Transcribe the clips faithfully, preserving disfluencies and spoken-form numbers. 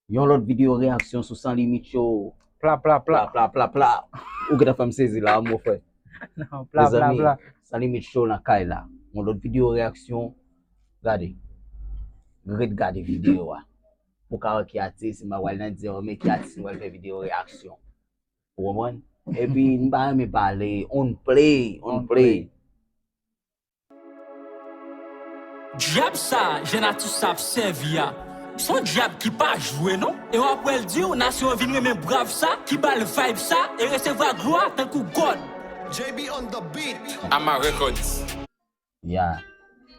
Yon lòt videyo reyaksyon sou San Limit Show. Pla, pla, pla. Pla, pla, pla, pla. Ou gentan fè m sezi la, mon frè. Non, pla, pla, Mezanmi, pla. San Limit Show nan kay la. Yon lòt videyo reyaksyon. Gade. Ret gade videyo a. Pou ka wè ki atis, m pa pral nan di, men ki atis nou pral fè videyo reyaksyon. Ou konprann? Epi, m pa renmen pale, on play, on On play. Dyab sa, jèn atis sa ap sèvi a. Se yon dyab ki pa jwe non. E w ap wè l di w, nasyon an vin renmen brav sa, ki ba l vibe sa, e resevwa glwa tankou God. J B on the beat. Ama Records. Yeah.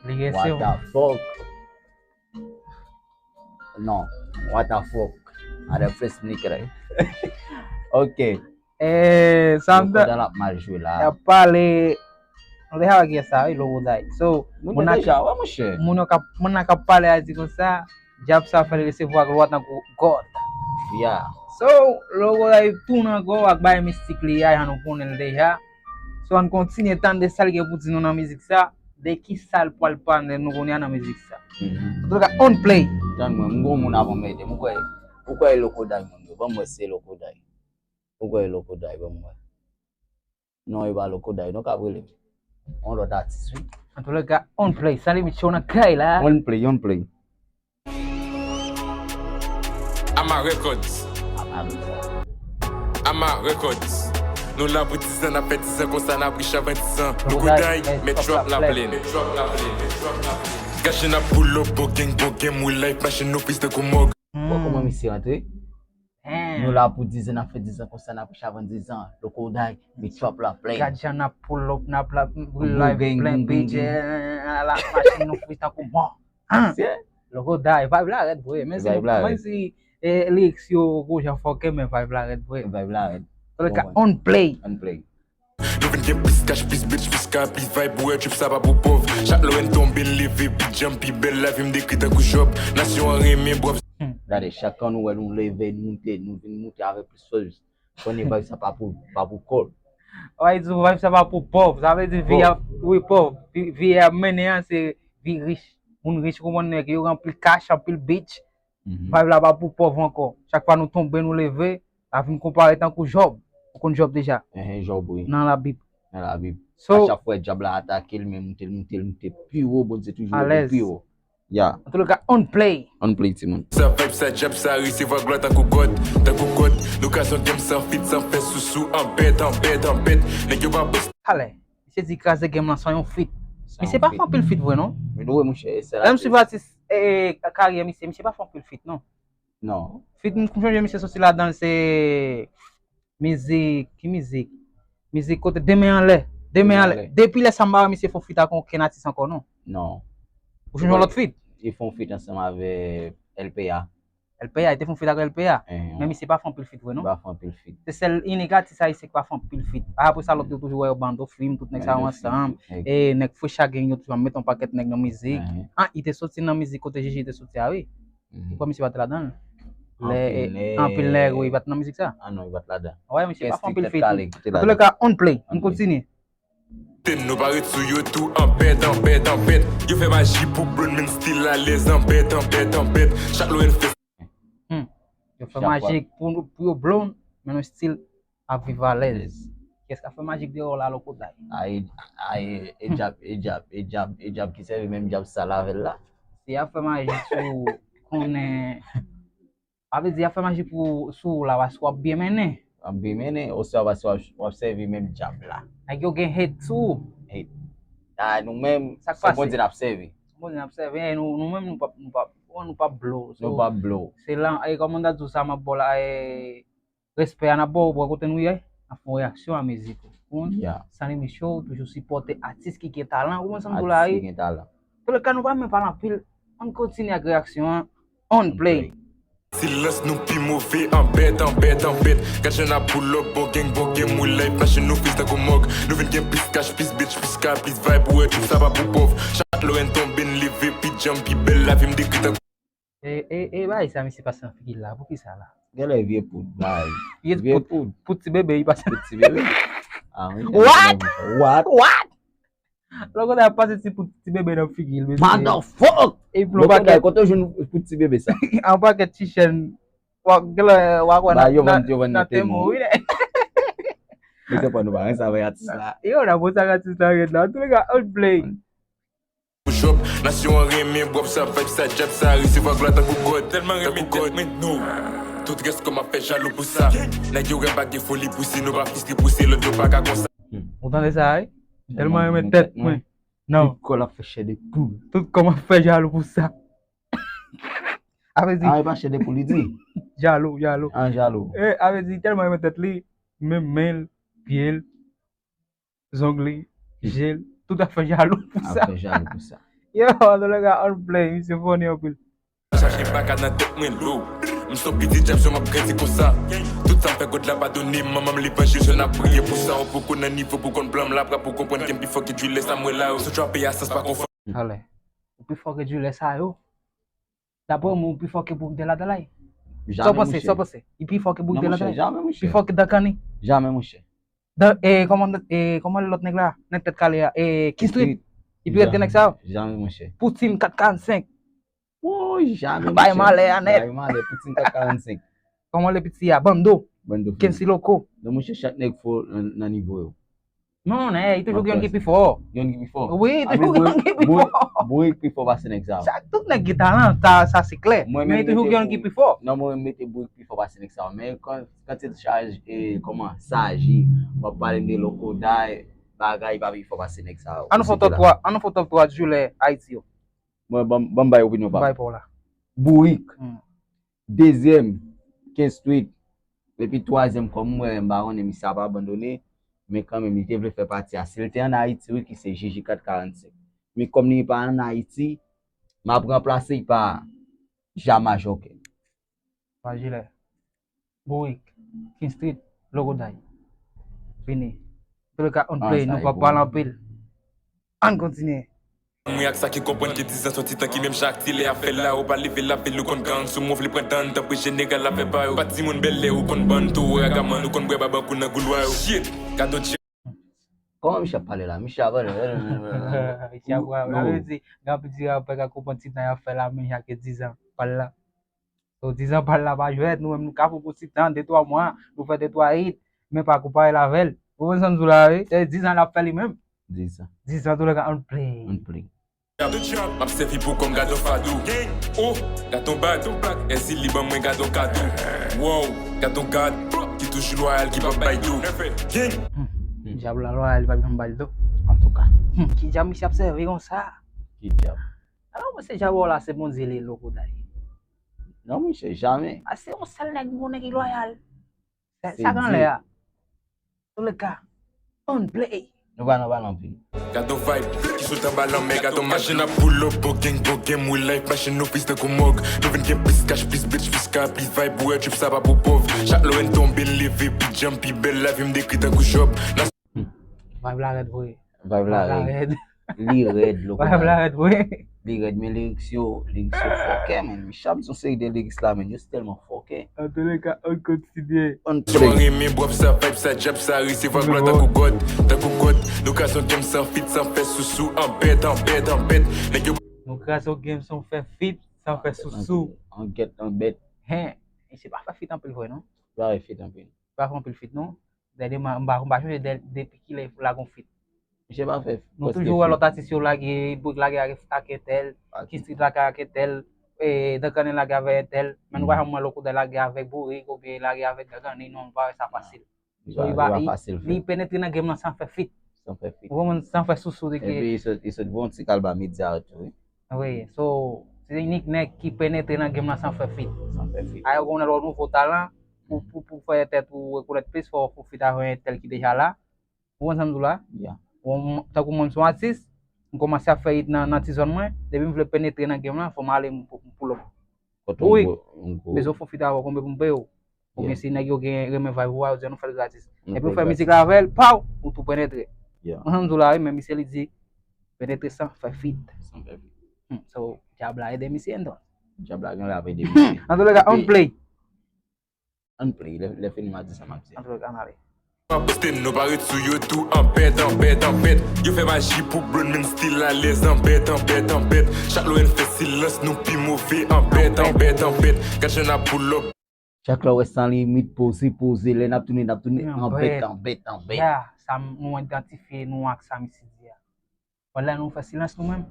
Li What resevwa. The fuck? Non. What the fuck? A the first nigga. Ok. Eh, sa m Lokoda l ap mal jwe la. Y ap pale. Nou deja wè kiyès sa, wi, Lokoda. So, Nou moun te nan deja wè, monchè. Moun yo k ap, moun nan k ap pale a di konsa, dyab sa fè l resevwa glwa tankou God. Yeah. So, Lokoda tounen ankò ak bagay mistik li a, jan nou konnen l deja. So, ann kontinye tande sa l gen pou di nou nan mizik sa, de ki sa l pral pale nou konnen a nan mizik sa. Mhm. Antouka, on play. Tann mwen, m gon moun avan m ede. M kwè, ou kwè e Lokoda moun yo. Ban m wè si e Lokoda. Ou kwè e Lokoda, ban m wè. Non, e pa Lokoda, non, k ap rele m. On lòt atis, wi. Antouka, on play. San Limit Show nan kay la. On play, on play. Ama Records. Apa nou fè? Ama Records. Nou la pou dizan, n ap fè dizan konsa, n ap rich avan dizan. Lokoda, Lokoda, met met drop drop la la play. play. Met drop la play. Met drop la play. Gache n ap pull up, bon gang, bon gang, we life, machin nou freeze tankou mòg. Bon, kòman misye rantre? Damn. Nou la pou dizan, n ap fè dizan konsa, n ap rich avan dizan. Lokoda, met drop la play. Gad jan n ap pull up, n ap la, we Bon life, gang, plen bon gang, bitch, gang. Eh, la machin nou freeze tankou mòg. Mesye, Lokoda, vibe la rèd vre. Men si, Vibe la men rèd. Si eh, lyrics yo gwo jan fòkè, men vibe la rèd vre. Vibe la rèd. Antouka, Bon, on play. On play. Nou vin gen plis cash, plis bitch, plis ka, plis vibe, ou wè trip sa pa pou pòv. Chak lè w n tonbe, n leve, pi djanm, pi bèl, lavi m dekri tankou Jòb. Nasyon an renmen bròf. Gade, chak kan nou wè nou leve, nou moute, nou vin moute avèk plis fòs. Konnen vibe sa pa pou, pa pou kòl. Wè, di vibe sa pa pou pòv. Sa vle di vi a, Pòv. Wi, pòv. Vi, vi a mennen an, se vi rich. Moun rich, ou konprann, nèg yo gen anpil cash, anpil bitch. Mhm. Vibe la pa pou pòv ankò. Chak fwa nou tonbe, nou leve, lavi m konpare tankou Jòb. Ou konn Jòb deja? Ehen, Jòb, wi. Nan Labib. Nan Labib. So, A chak fwa dyab la atake l, men moute l, moute l, moute pi wo, Bondye toujou leve Alèz. pi wo. Ya, Antouka, on play. On play, timoun. Sa vibe, sa dyab, sa resevwa glwa tankou God, tankou God. Nou ka son game san fit, san fè sousou, an bèt, an bèt, an bèt. Nèg yo pa pòs Ale. Misye di kraze game lan san yon feat. San Misye yon pa feat. Fè anpil feat vre non. Men nou wè, monchè, e sèl Lè m atis. Swiv atis eh, karyè misye, misye pa fè anpil feat non. Non. Feat m sonje misye soti ladan l se mizik, ki mizik? Mizik kote Demen Anlè. Demen Demen Anlè. Anlè. Depi lè sa m pa wè misye fè feat ak okenn atis ankò non. Non. Ou sonje yon lòt feat? Li fè yon feat ansanm avèk L P A. L P A, li te fè feat ak L P A. Ehen. Men misye pa fè anpil feat vre non. Pa fè anpil feat. Se sèl inik atis ayisyen ki pa fè anpil feat. Apre sa lòt yo toujou wè yo bando film, tout nèg sa yo ansanm. E nèg Fresh Again yo toujou ap met yon pakèt nèg nan mizik. Ehen. Ah, li te soti nan mizik kote Jeje te soti a wi. Mhm. Kwa misye pa te ladan l? Lè Anpil eh, nèg. Anpil nèg wi, li pa t nan mizik sa. Ah non, li pa t ladan. Wè, misye pa fè anpil feat. Kale, ki te Antouka, ladan. On play, nou Ok. Kontinye. Ten nou pa ret sou yo tou, an bèt, an bèt, an bèt. Yo fè maji pou blonn, men still alèz, an bèt, an bèt, an bèt. Chak lè n fè Hmm. Yo fè Chak fwa. Majik pou, pou yo blonn, men nou still ap viv alèz. Kiyès ka fè majik deyò la, Lokoda? Ay, ay, e dyab, e dyab, e dyab, e dyab ki sèvi menm dyab sa l avè l la. Si y ap fè majik sou konnen, pa vle di y ap fè majik pou sou ou la, paske w ap byen mennen. W ap byen mennen, oswa paske w ap, w ap sèvi menm dyab la. Nèg yo gen hate sou ou. Ay, nou menm, Sa k se pase? Bondye n ap sèvi. Bondye n ap sèvi, eh, nou, nou menm nou p ap, nou p ap, nou p ap blow. So, Nou p ap blow. Se la, e kòman ta di w sa, m ap ba w la, e, respè a n ap ba w, bò kote nou ye, n ap fè yon reyaksyon a mizik ou. Ou konprann? Ya. San Limit Show, toujou sipòte atis ki gen talan, ou konprann sa m di w la, Atis wi. Ki gen talan. Antouka, nou pa menm pale anpil, ann kontinye ak reyaksyon an, on play. Silans nou pi move, an bèt, an bèt, an bèt. Gad jan n ap pull up, bon gang, bon gang, we life, machin nou freeze tankou mòg. Nou vin gen plis cash, plis bitch, plis ka, plis vibe, ou wè trip sa pa pou pòv. Chak lè n tonbe, n leve, pi djanm, pi bèl, lavi m dekri tankou E, e, e, bay sa, misye pase nan figi l la, poukisa la? Genlè vye poud, bay. Vye Vye poud, poud. Poud ti bebe, li pase. Poud ti bebe. Ah, wi. What? What? What? Lokoda ap pase ti poud ti bebe nan figi l, mesye. Motherfuck! E pou yon Lokoda, pakèt, kote w jwenn poud ti bebe sa? Yon pakèt ti chèn Fòk gen lè w a kwè nan, yo vann, yo vann nan Temu, wi. Mesye, pa nou pa rense avèk atis la. Yo, nan bon sa atis la ret la. An tou le ka, on play. Push up, nasyon an renmen, bwòp sa, vibe sa, djab sa, resevwa glwa tankou God. Tèlman renmen tèt mwen, no. Tout rès kò m ap fè jalou pou sa. Nèg yo wè m pa gen foli pou si nou pa fristre pouse lòt yo pa ka konsa. Ou tande sa, wi? Tèlman renmen tèt mwen. Non. Tout kò l ap fè chè de poul. Tout kò m ap fè jalou pou sa. A vle di. A, e pa chè de poul li di. Jalou, jalou. An jalou. E, a vle di, tèlman renmen tèt li, menm men l, pye l, zong li, je l, tout ap fè jalou pou sa. Ap fè jalou pou sa. Yo, an tou le ka, on play, misye funny anpil. Chache baka nan tèt mwen lo. M son pitit djab, jan m ap grandi konsa. Tout sa m fè God la padone, manman m levanjil, jan n ap priye pou sa. Ou poko nan nivo pou konn plan m la, pra pou konprann ke m pi fò ke djilè sa m wè la yo. Sou trape a sans pa konfò. Ale. Ou pi fò ke djilè sa yo. Daprè mwen, ou pi fò ke boug de la dalay. Sa w panse, sa w panse? Li pi fò ke boug de la dalay. Pi fò ke Dakani. Jamè, monchè. Dan, e, kòman, e, kòman lòt nèg la? Nèg tèt kale a, e, King Street. Li pi rèd ke nèg sa yo. Jamè, monchè. Poutine kat karannsenk. Woy, jamè, monchè. Bay malè a nèt. Bay malè, Poutine kat karannsenk. Kòman le piti a? Bando. Bando fini. Kensi Loko. Non, monchè, chak nèg fò nan, nan nivo yo. Non, non, e, toujou gen youn ki pi fò. Youn ki pi fò. Wi, toujou gen youn ki pi fò. Bourik pi fò pase nèg sa yo. Sa, tout nèg gen talan, sa, sa se klè. Men toujou gen youn ki pi fò. Non, mwen menm mete Bourik pi fò pase nèg sa yo. Men kan, kantite chaj, e, kòman, Saji, w ap pale m de Lokoday, bagay pa pi fò pase nèg sa yo. Ann nou fè top twa, ann nou fè top twa djilè Ayiti yo. Mwen, ban m, ban m bay opinyon pa m. Bay pa w la. Bourik. Hmm. Dezyèm, King Street. Epi twazyèm, kòm mwen, m pa konnen, misye ap abandone. Men kanmenm, li te vle fè pati a. Si l te ann Ayiti, wi, ki se Jiji kat karannsenk. Men kòm li pa ann Ayiti, m ap ranplase l pa Jama Jòkè. Pa jilè. Bourik, King Street, Logoday. Vini. Antouka, on play, nou pa pale anpil. Ann kontinye. Mwen ak sa ki konprann ke dizan se yon ti tan ki menm jan ak ti lè ap fè la, ou pa leve lavil ou konn gang sou move li pran dan, tanpri jeneral ap fè pa yo. Pa timoun bèlè ou konn bann tou, ragaman ou konn bwè babankou nan goulwa yo. Shit! Gado tchè. Kòman misye ap pale la? Misye ap pale. Misye ap pale. Sa vle di, gen anpil ti rapè k ap konprann ti tan y ap fè la, menm jan ke dizan pa l la. So, dizan pa l la pa jwèt, nou menm nou ka pran pou ti tan, de twa mwa, nou fè de twa hit, men pa konpare l avè l. Ou konprann sa m di w la, wi? Se dizan l ap fè li menm. Dizan. Dizan, antouleka, on play. On play. M ap sèvi pou kòm gadon fadou. Oh, gadon bag, èzili ban mwen gadon kado. Wow, gadon gad, ki toujou lwayal, ki p ap bay do. Gang. Hmm, dyab la lwayal, li p ap janm bay do. Antouka. Hmm, ki dyab misye ap sèvi konsa? Ki dyab? Alò, mwen se dyab la, se Bondye li, Logoday. Non, monchè, jamè. A, se yon sèl nèg m konnen ki lwayal. Sa k anlè a. Antouleka, on play. Nou pa, nou pa anpil. Gadon vibe, ki sot anba lanmè, gadon machin ap pull up, bon gang, bon game, we life, machin nou pis tankou mòg. Nou vin gen plis cash, plis bitch, plis ka, plis vibe, ou wè trip sa pa pou pòv. Chak lè n tonbe, n leve, pi djanm, pi bèl, lavi m dekri tankou Jòb. Vibe la rèd vre. Vibe la rèd. Li rèd, Logoday. Vibe la rèd vre. Li rèd, men lyrics yo, lyrics yo fòkè, man. Misye ap di yon seri de lyrics la, man, yo tèlman fòkè. Antouleka, on kontinye. On play. Mwen renmen bwòp sa, vibe sa, dyab sa, resevwa glwa tankou God, tankou God. Nou kraze yon game san feat, san fè sousou, anbèt, anbèt, anbèt. Nèg yo. Nou kraze yon game san fè feat, san fè sousou. Anbèt, anbèt. Hen, misye pa fè feat anpil vre, non? Pa fè feat anpil. Pa fè anpil feat, non? Dènye, m pa, m pa, m pa chonje dè-, depi kilè l lage yon feat. Misye pa fè. Nou toujou wè lòt atis yo lage, Bourik lage ak, ak entèl, King Street lage ak entèl, e, Dakani lage avèk entèl, men nou pa janm wè Logoday lage avèk Bourik oubyen lage avèk Dakani, non, nou pa wè sa fasil. So, li pa, li, li penetre nan game lan san fè feat. San fè feat. Ou konprann, san fè sousou de ke. Epi, li sot, li sot voye yon ti kal ba medya yo tou, wi. Wi, so, se inik nèg ki penetre nan game lan san fè feat. San fè feat. Ayè, ou konnen lè w nouvo talan, pou, pou, pou fè tèt ou rekonèt plis, fò w fè feat avèk entèl ki deja la. Ou konprann sa m di w la? Yeah. Bon, m, tankou mwen, m se yon atis, m kòmanse ap fè hit nan, nan ti zòn mwen, depi m vle penetre nan game lan, fò m ale, m, m pull up. Wi. Bezwen fè feat avè w, konbyen pou m peye w? Oubyen si nèg yo gen renmen vibe ou a, yo di nou fè l gratis. Epi ou fè mizik la avè l, paw, ou tou penetre. Ou konprann sa m di w la, wi, men misye li di, penetre san fè feat. San fè feat. Hmm, so, dyab la ede misye, non? Dyab la gen lè ap ede misye. Antouleka, on play. Ann play, lè, lè fini m a di sa m ap di. Antouleka, ann ale. Pa poste, nou pa ret sou yo tou, anbèt, anbèt, anbèt. Yo fè maji pou blow n, men n still alèz, anbèt, anbèt, anbèt. Chak lè n fè silans, nou pi move, anbèt, anbèt, anbèt. Gad jan n ap pull up. Chak lè w wè San Limit poze, poze, lè n ap tounen, n ap tounen an bèt, an bèt, an bèt. Ya, sa m- nou idantifye nou ak sa misye di a. Pandan nou fè silans nou menm,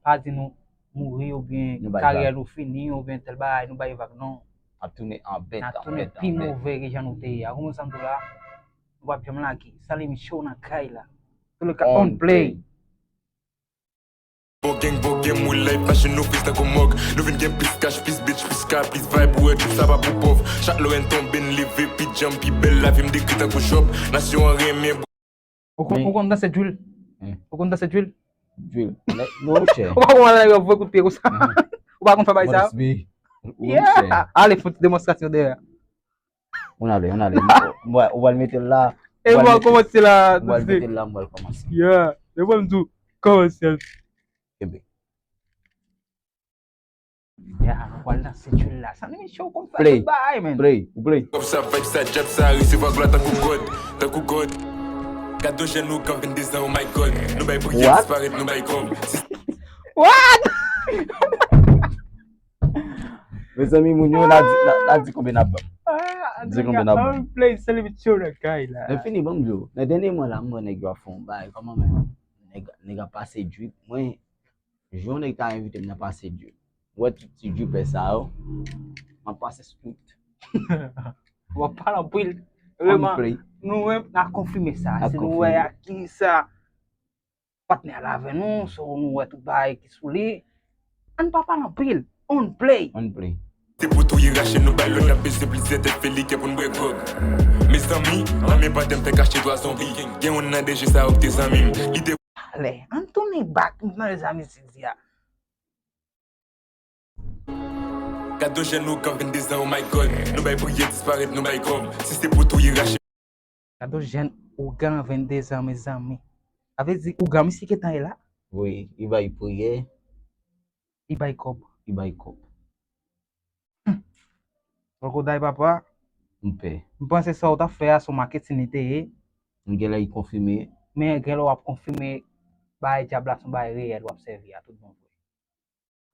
pa di nou mouri oubyen karyè nou fini oubyen tèl bagay, nou bay vag non. N ap tounen an bèt, an bèt, an bèt. N ap tounen pi move ke jan nou te ye a. Ou konprann sa m di w la? Nou p ap janm lage. San Limit Show nan kay la. Sou le ka on play. Bon gang, bon game, we life, machin nou plis tankou mòg. Nou vin gen plis cash, plis bitch, plis ka, plis vibe, ou wè tout sa pa pou pòv. Chak lè w tonbe, n leve, pi djanm, pi bèl, lavi m dekri tankou Jòb. Nasyon an renmen. Ou konn, ou konn danse drill? Ou konn danse drill? Drill. Non, chè. Ou pa konn wè nèg yo voye kout pye konsa? Ou pa konn fè bagay sa? Yeah! Ale, fè yon ti demonstrasyon dèyè. On ale, on ale. Ou pral mete l la. E mwen kòmanse la. Ou pral mete l la, mwen kòmanse. Yeah. E mwen m di w kòmanse. Kenbe. Ya, ou pral danse tchoul la. San Limit Show konn fè tout bagay, man. Play, ou play. Kòb sa, vibe sa, djab sa, resevwa glwa tankou God, tankou God. Gad yon jèn ougan venndezan, oh my God. Nou bay priyè disparèt, nou bay kòb. What? Mezanmi, moun yo, n a di, n a, n a di konbyen n ap ban m. Di konbyen n ap ban m. Play San Limit Show nan kay la. Lè fini, ban m di w. Nan dènye mwa la, m wè nèg yo ap fè yon bagay. Kòman menm? Nèg, nèg ap pase drip. Mwen, jou yon nèg ta envite m nan pase drip. M wè tout ti dripè sa yo. M ap pase script. W ap pale anpil. Vreman, nou menm, n a konfime sa. Si nou wè a ki sa. Patnè a la avè nou, so nou wè tout bagay ki sou li. Ann pa pale anpil, on play. On play. Se pou touye rache nou bay lòd, n ap peze plizyè tèt fè likè pou n bwè gwòg. Mezanmi, nan men pandè m fèk achte twa zonbi. Gen youn nan de je sa yo ki te zanmi m. Li te. Ale, ann tounen back nan lèzami sezi a. Gad yon jèn ougan venndezan, oh my God. Nou bay priyè disparèt, nou bay kòb. Si se pou touye rache. Gad yon jèn ougan venndezan, mezanmi. Sa vle di ougan misye gentan ye la? Wi, li bay priyè. Li bay kòb. Li bay kòb. Hum. Poko day papa. M pè. M panse sa w t ap fè a se yon maketin li te ye. M genlè li konfime. Men genlè w ap konfime bagay dyab la se yon bagay reyèl w ap sèvi a tout bon vre.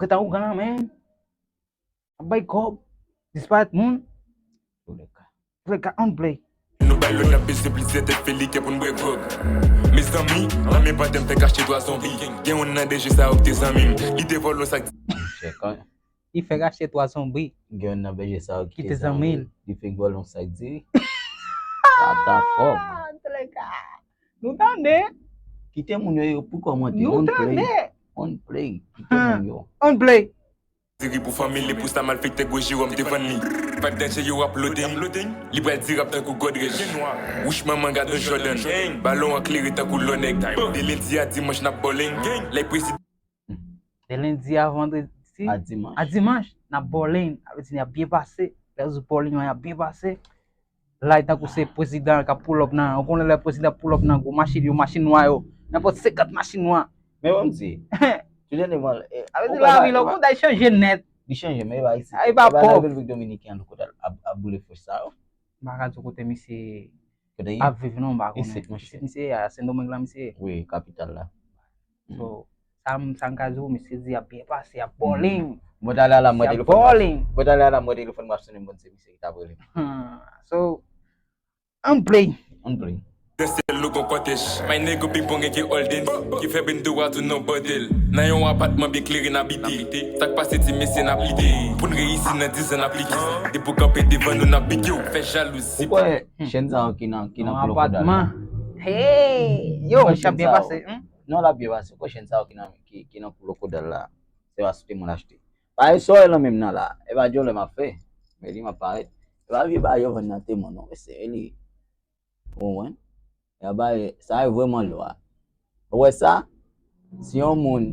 Gentan ougan, man. Ap bay kòb. Disparèt moun. Toulèka. Toulèka, on play. Nou bay lòd, n ap peze plizyè tèt fè likè pou n bwè gwòg. Mezanmi, nan men pandè m fèk achte twa zonbi. Gen youn nan de je sa yo ki te zanmi m. Li te vòlè yon sak. Li fèk achte twa zonbi. Gen youn nan de je sa yo ki te zanmi l. Li fèk vòlè yon sak diri. Sa ta fò. Toulèka. Nou tande. Kite moun yo, yo pou kòmante. Nou tande. On play. Kite moun yo. On play. Diri pou fanmi li, pou sa malfektè gwo Jewòm te vann li. Vibe danje yo ap loading. Li pral di rap tankou God Reg. Wouch manman gad yon Jordan. Balon an klere tankou lò nèg. De lendi a dimanch n ap bowling. Lè prezidan. De lendi a vandredi. A dimanch. A dimanch, n ap bowling. Sa vle di n ap byen pase. Lè jou bowling an, y ap byen pase. Lay tankou se prezidan k ap pull up nan, ou konnen lè prezidan pull up nan gwo machin yo, machin nwa yo, nenpòt senkant machin nwa. Men ban m di, Julian Eval, sa vle di lavi la, ou konn day chanje nèt. Li chanje, men e pa isit. E pa pwòp. Repiblik Dominikèn an kote ap, ap boule fwèch sa yo. M pa ka di w kote misye ap viv non, m pa konnen. Isit, monchè. Isit misye ye a, Sendomeng la misye ye. Wi, kapital la. So, sa m, sa m ka di w, misye di ap byen pase, ap bowling. Mwen t ale a la, mwen telefòn. Mwen t ale a la, mwen telefòn, m ap sonnen, m konn se misye ki t ap rele m. So, ann play. Ann play. Dèsè logo kòtèj. My nigga ping pong enke holding. Ki fè bendo a tou nan bòdèl. Nan yon apatman byen klere n abite. Sa k pase ti mesye n ap lide. Pou n reyisi nan diz an n ap like. Depi w kanpe devan nou n ap pike w. Fè jalouzi. Ou kwè chèn sa yo ki nan, ki nan koulokodal la? Hey! Yo, misye ap byen pase. Non, l ap byen pase. Ou kwè chèn sa yo ki nan, ki, ki nan koulokodal la, se pa sou te moun achte. Paske sa w wè nan men m nan la, e pa djòlè m ap fè, men li m ap parèt. E pa vye bagay yo vann nan temwen non, mesye, e li. Ou konprann? E pa bagay, sa yo vrèman lwa. Ou wè sa? Si yon moun,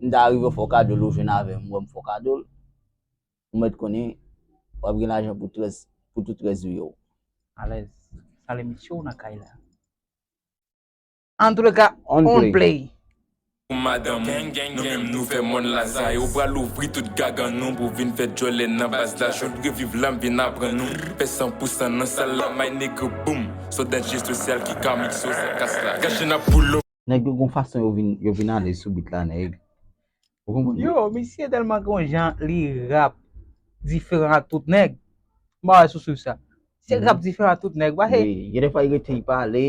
m ta rive fè w kado l, ou jwenn avè m, ou wè m fè w kado l, ou mèt konnen, w ap gen lajan pou trèz, pou tout rès vi w. Alèz, San Limit Show nan kay la. Antouleka, on play. Pou madanm ou, nou menm nou fè mòn la sa. E ou pral ouvri tout gagan nou pou vin fè djòlè nan baz la. Jòt reviv la m vin aprann nou. Fè san pou san nan sal la, my nigga boom. Sòt danje sosyal ki ka mikse w sa kas la. Gache n ap pull up. Nèg yo gon fason yo vin, yo vin alèz sou beat la, nèg. Ou konprann? Yo, misye tèlman gen yon jan li rap diferan ak tout nèg. M pa wè sou swiv sa. Se rap diferan tout nèg. Ba, hey, gen de fwa li rete, li pale,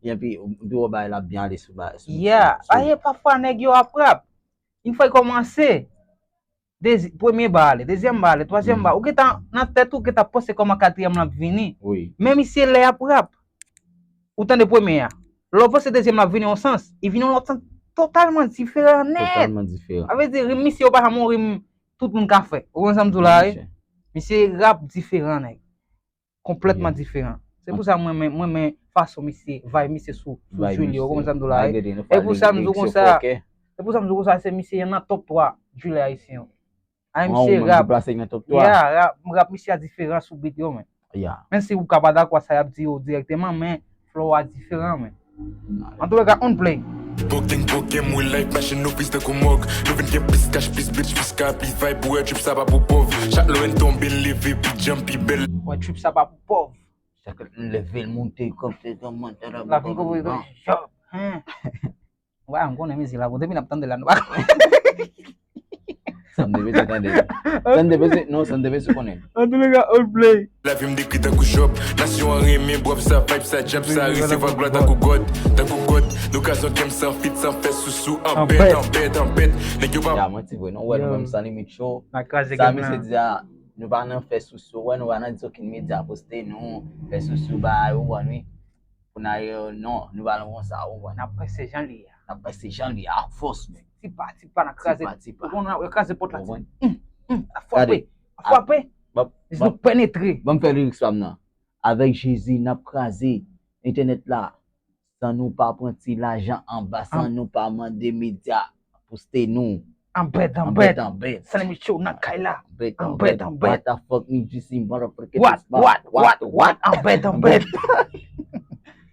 epi ou wè bagay la byen ale sou bagay. Yeah, ba, hey, pafwa nèg yo ap rap. Yon fwa li kòmanse, dezi-, premye ba ale, dezyèm ba ale, twazyèm ba, ou gentan nan tèt ou gentan panse kòman katriyèm lan ap vini. Men misye lè y ap rap, ou tande premye a. Lè w panse dezyèm lan ap vini yon sans, li vini yon lòt sans totalman diferan nèt. Totalman diferan. Sa vle di, rim misye yo pa janm yon rim tout moun ka fè. Ou konn sa m di w la, wi? Misye rap diferan, nèg. Konplètman diferan. Se pou sa mwen, mwen, mwen renmen fason misye, vibe misye sou, sou Julio, ou konn sa m di w la, wi? E pou sa m di w konsa, e pou sa m di w konsa, se misye nan top twa Julio ayisyen yo. Ay, misye rap. Plase nan top twa. Yeah, rap, rap misye a diferan sou beat yo, men. Yeah. Menm si ou ka pa dakò sa y ap di yo dirèkteman, men flow a diferan, men. An tou le ka, on play. Poken, poken, mwen life, machin nou plis tankou mòg. Nou vin gen plis cash, plis bitch, plis ka, plis vibe, pou wè trip sa pa pou pòv. Chak lè n tonbe, n leve, pi djanm, pi bèl. Wè trip sa pa pou pòv. Chak lè n leve, l moute, kanpe, kanpe, lavi n kouvri, jòb. Wè, m konnen mizik la, bon, depi n ap tande la, nou pa Sa m te bezwen tande. Sa m te bezwen, non, sa m te bezwen konnen. An tou le ka, on play. Lavi m dekri tankou jòb. Nasyon an renmen bwòf sa, vibe sa, djab sa, resevwa glwa tankou gòd, tankou gòd. Lokazyon kè m san fit, san fè sousou, anbèt, anbèt, anbèt. Nèg yo pa. Ya, mwen ti vre, non, wè, nou menm San Limit Show. N a kraze game la. Sa misye di a, nou pa nan fè sousou, wè, nou pa nan di okenn medya poste nou, fè sousou, bay, ou konprann, wi. Pou n al, non, nou pa nan konsa, ou konprann. N ap pèse jan li a. N ap pèse jan li a, ak fòs, men. Ti pa, ti pa, n ap kraze. Ti pa, ti pa. Ou konn, n ap kraze pòt la, ti. Hum, hum, ap frape, ap frape. Ban m, ban m, nou penetre. Ban m fè lyrics pa m nan. Avèk Jezi, n ap kraze entènèt la. San nou pa pran ti lajan anba, san nou pa mande medya poste nou. Anbèt, anbèt, anbèt. San Limit Show nan kay la. Anbèt, anbèt, anbèt. What the fuck, mi G C, motherfucking what, what, what, what? Anbèt, anbèt.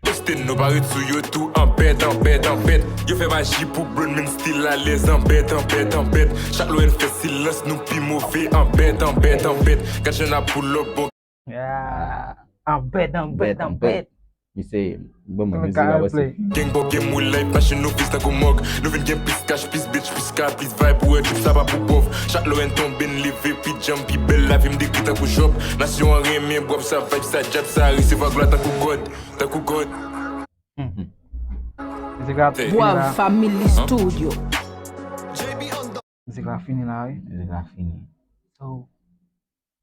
Poste nou pa ret sou yo tou, anbèt, anbèt, anbèt. Yo fè maji pou blonn, men still alèz, anbèt, anbèt, anbèt. Chak lè n fè silans, nou pi move, anbèt, anbèt, anbèt. Gad jan n ap pull up, bon. Ah, anbèt, anbèt, anbèt. Misye, bon, mizik la pase. Gang pou gang, we life, machin nou plis tankou mòg. Nou vin gen plis cash, plis bitch, plis ka, plis vibe, pou wè trip sa pa pou pòv. Chak lè n tonbe, n leve, pi djanm, pi bèl, lavi m dekri tankou jòb. Nasyon an renmen bwòf sa, vibe sa, djab sa, resevwa glwa tankou gòd, tankou gòd. Mizik la fini la. Family Studio. Mizik la fini la, wi. Mizik la fini. So,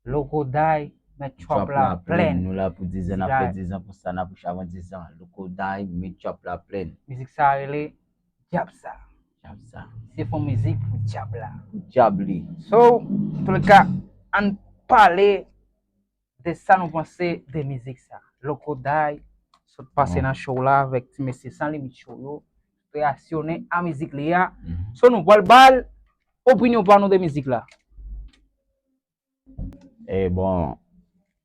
Loco Die, met trap la plèn. Nou la pou diz an, n ap fè diz an pou sa, n ap pous avan diz an. Loco Die, met trap la plèn. Mizik sa rele Djab sa. Djab sa. Se fon mizik pou djab la. Pou djab li. So, an tou le ka, ann pale de sa nou panse de mizik sa. Loco Die sot pase nan show la avèk ti mesye San Limit Show yo, reyaksyonnen a mizik li a. So, nou pral ba l opinyon pa nou de mizik la. E bon,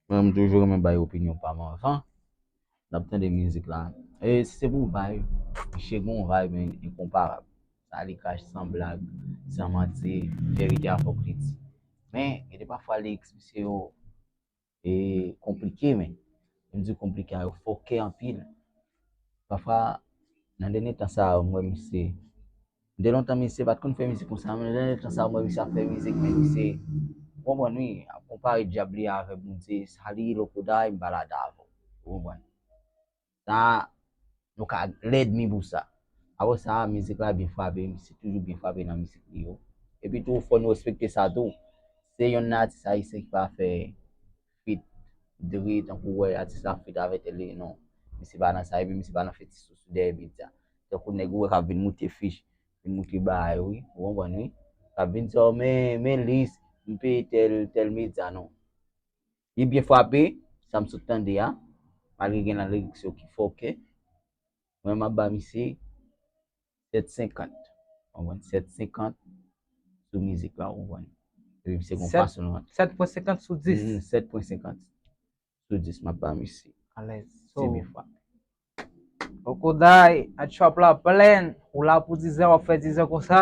mwen, m toujou renmen bay opinyon pa m anvan. N ap tande mizik la. E si se pou bay, misye gen yon vibe en-, enkonparab. Sa li kache san blag, san manti, verite a fòk li di. Men, gen de pafwa lyrics misye yo e konplike, men. M di konplike a yo fòkè anpil. Pafwa, nan dènye tan sa yo, m wè misye M te lontan misye pa t konn fè mizik konsa, men nan tan sa mwen misye ap fè mizik, men misye, ou konprann wi, ap konpare djab li avè Bondye, sa li ye Loco Die, m pa la dan avè w, ou konprann. Sa, nou ka lènmi pou sa. Apre sa, mizik la byen frape, misye toujou byen frape nan mizik li yo. Epi tou, fò nou respekte sa tou. Se yonn nan atis ayisyen ki pa fè feat Dre, tankou w wè atis la feat avè tèl, non. Misye pa nan sa, epi misye pa nan fè ti sousou dèyè medya. Tankou nèg ou wè k ap vin moute fich, vin moute bagay, wi. Ou konprann, wi. K ap vin di w, men, men lis, m peye tèl, tèl medya, non. Li byen frape, sa m sot tande a, malgre gen nan lyrics yo ki fòkè. Mwen, m ap ba misye sèt senkant. Ou konprann? Sèt senkant sou mizik la, ou konprann? Epi misye gon fason l rantre. Sèt pwen senkant sou dis. Mm, sèt pwen senkant sou dis, m ap ba misye. Alèz. Se byen frape. Loco Die, a trap la plèn. Ou la pou diz an, w ap fè diz an konsa.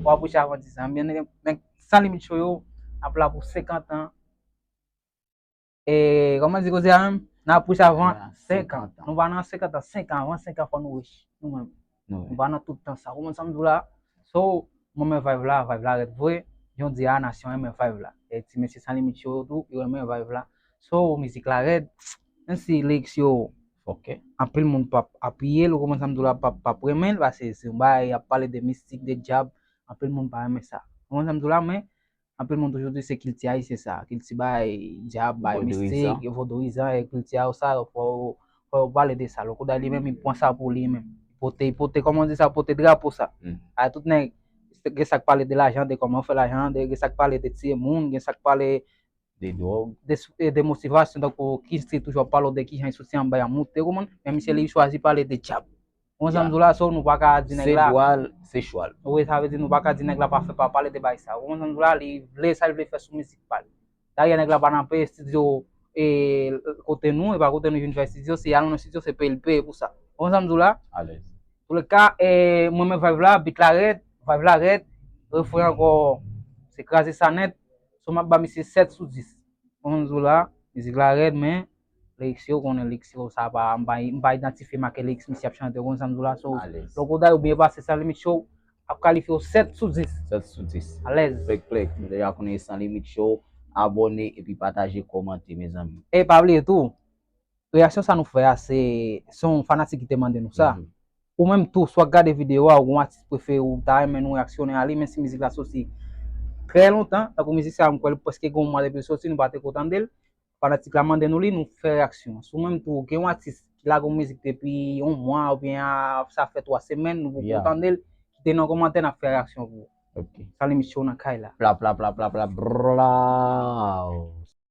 W ap pous avan diz an. Men, men San Limit Show yo ap la pou senkant an. E, kòman di koze a menm? N ap pous avan senkant an. Nou pa nan senkant an, senk an, avan senk an fò nou rich. Nou menm. Nou pa nan tout tan sa. Ou konprann sa m di w la? So, mwen renmen vibe la, vibe la rèd vre. Jan w di a, nasyon renmen vibe la. E ti mesye San Limit Show yo tou, yo renmen vibe la. So, mizik la rèd, menm si lyrics yo, Ok. Anpil moun p ap apiye l, ou konprann sa m di w la, p ap, p ap renmen l, paske se yon bagay, y ap pale de mistik, de dyab, anpil moun pa renmen sa. Ou konprann sa m di w la, men anpil moun toujou di se kilti ayisyen sa, kilti bay dyab, bay Vodouyizan. Mistik, vodouyizan, e kilti a yo sa, fò, fò yo pale de sa. Lòkouday li menm, li pran sa pou li menm. Pote, pote, kòman di sa, pote drapo sa. Mm. A tout nèg, gen sa k pale de lajan, de kòman yo fè lajan, de, gen sa k pale de tiye moun, gen sa k pale De dwòg. de, e de motivasyon, tankou ki se toujou ap pale de kijan li soti anba a moute, ou konprann? Men misye li chwazi pale de dyab. Ou konprann sa m di w la, so nou pa ka di nèg Se la. Dwa l, se chwa l. Wi, sa vle di nou pa ka di nèg la pa fè, pa pale de bagay sa. Ou konprann sa m di w la, li vle sa, li vle fè sou mizik pa l. Dayè nèg la pa nan peye estidyo e kote nou, e pa kote nou vin fè estidyo, se al nan estidyo, se peye l peye pou sa. Ou konprann sa m di w la? Alèz. Toulèka, e, mwen men vibe la, beat la rèd, vibe la rèd, refren ankò, se kraze sa nèt. So m ap ba misye sèt sou dis. Konn di w la, mizik la rèd, men lyrics yo, konnen lyrics yo, sa pa, m pa, m pa idantifye make lyrics misye ap chante, konn sa m di w la. So, Alèz. Lòkouday ou byen pase San Limit Show ap kalifye w sèt sou dis. Sèt sou dis. Alèz. Plèk, plèk. Nou deja konnen San Limit Show. Abòne epi pataje, kòmante, mezanmi. E pa bliye tou, reyaksyon sa nou fè a, se, se yon fanatik ki te mande nou sa. Mhm. Ou menm tou, si w ap gade videyo a, ou gen yon atis prefere ou ta renmen nou reyaksyone a li, men si mizik la soti trè lontan, tankou mizik sa, m kwè l prèske gen yon mwa depi l soti, nou pa te ko tande l. Fanatik la mande nou li, nou fè reyaksyon. Si w menm tou, gen yon atis ki lage yon mizik depi yon mwa, oubyen a, sa fè twa semèn, nou poko Yeah. tande l, kite nan kòmantè, n ap fè reyaksyon pou ou. Ok. San Limit Show nan kay la. Pla, pla, pla, pla, pla, bla.